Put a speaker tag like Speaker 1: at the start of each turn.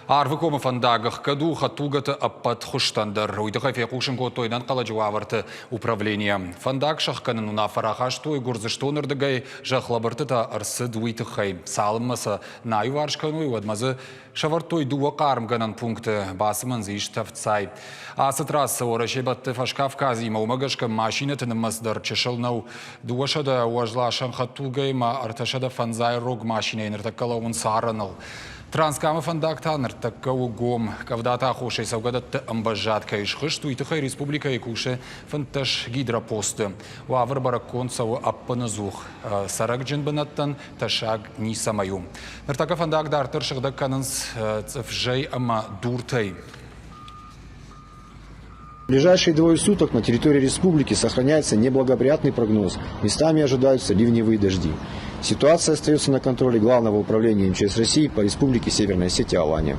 Speaker 1: Арвыкомы фӕндаг ӕхгӕд у хӕдтулгӕты ӕппӕт хуызтӕн дӕр. Уый тыххӕй фехъусын кодтой ӕнӕнхъӕлӕджы уавӕрты управленийӕ. Фӕндаг сӕхгӕнын уынаффӕ рахастой Гуырдзыстоны рдыгӕй, зӕхлӕбырдтытӕ ӕрцыд уый тыххӕй. Цалынмӕ сӕ нӕ аиуварс кӕной, уӕдмӕ дзы сӕвӕрдтой дыууӕ хъармгӕнӕн пункты, бацымӕн дзы ис тӕвдцай. Ацы трассӕ Уӕрӕсе бӕтты Фӕскавказимӕ, уымӕ гӕсгӕ машинӕты нымӕц дӕр чысыл нӕу. 200 уӕзласӕн хӕдтулгӕйы ма 350 рог машинӕйы ныртӕккӕ лӕууынц арӕныл. Транскамы фӕндаг та ныртӕккӕ у гом. Къӕвдаты аххосӕй цӕугӕдӕтты ӕмвӕзад кӕй схызт, уый тыххӕй республикӕйы кусы 15 гидропосты. Уавӕр бӕрӕггонд цӕуы ӕппынӕдзух. Цӕрӕгджын бынӕттӕн тӕссаг ницӕмӕй у. Ныртӕккӕ фӕндаг дарддӕр сыгъдӕг кӕнынц цъыфзӕй ӕмӕ дуртӕй.
Speaker 2: В ближайшие двое суток на территории республики сохраняется неблагоприятный прогноз. Местами ожидаются ливневые дожди. Ситуация остается на контроле Главного управления МЧС России по Республике Северная Осетия-Алания.